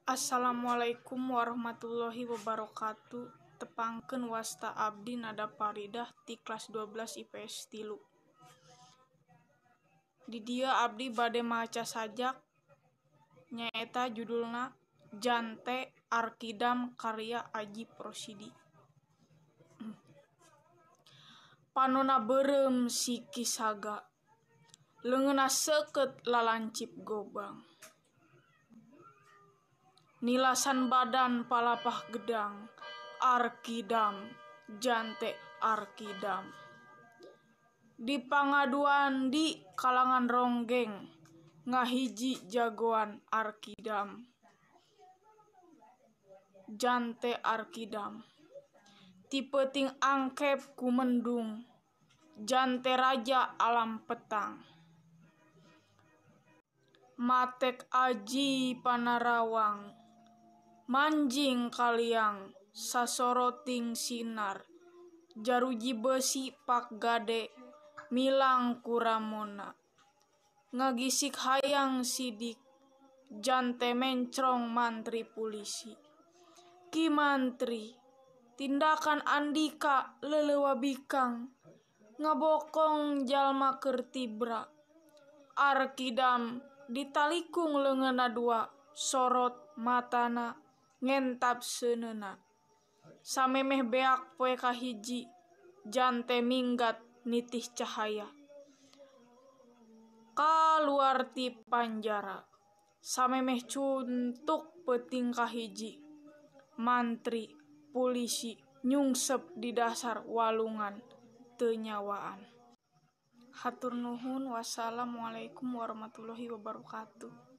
Assalamualaikum warahmatullahi wabarakatuh. Tepangkeun wasta abdi Nada Faridah ti kelas 12 IPS 3. Di dieu abdi bade maca sajak nyaeta judulna Jante Arkidam karya Ajip Rosidi. Panona beureum siki saga, leungeunna seukeut lalancip gobang. Nilasan badan palapah gedang, Arkidam, jante Arkidam. Di pangaduan di kalangan ronggeng, ngahiji jagoan Arkidam, jante Arkidam. Ti peuting angkep ku mendung, jante raja alam petang. Matek aji panarawang, manjing kaliang sasoroting sinar, jaruji besi pak gade milang kuramona. Ngagisik hayang sidik, jante mencrong mantri pulisi. Ki mantri, tindakan Andika leleuwa bikang, ngabokong jalma keur tibra. Arkidam ditalikung leungeunna dua, sorot matana ngentab seuneuna. Samemeh beak poe kahiji, jante minggat nitih cahaya. Kaluar ti panjara, samemeh cuntuk peuting kahiji, mantri pulisi nyungsep di dasar walungan teu nyawaan. Hatur nuhun, wassalamualaikum warahmatullahi wabarakatuh.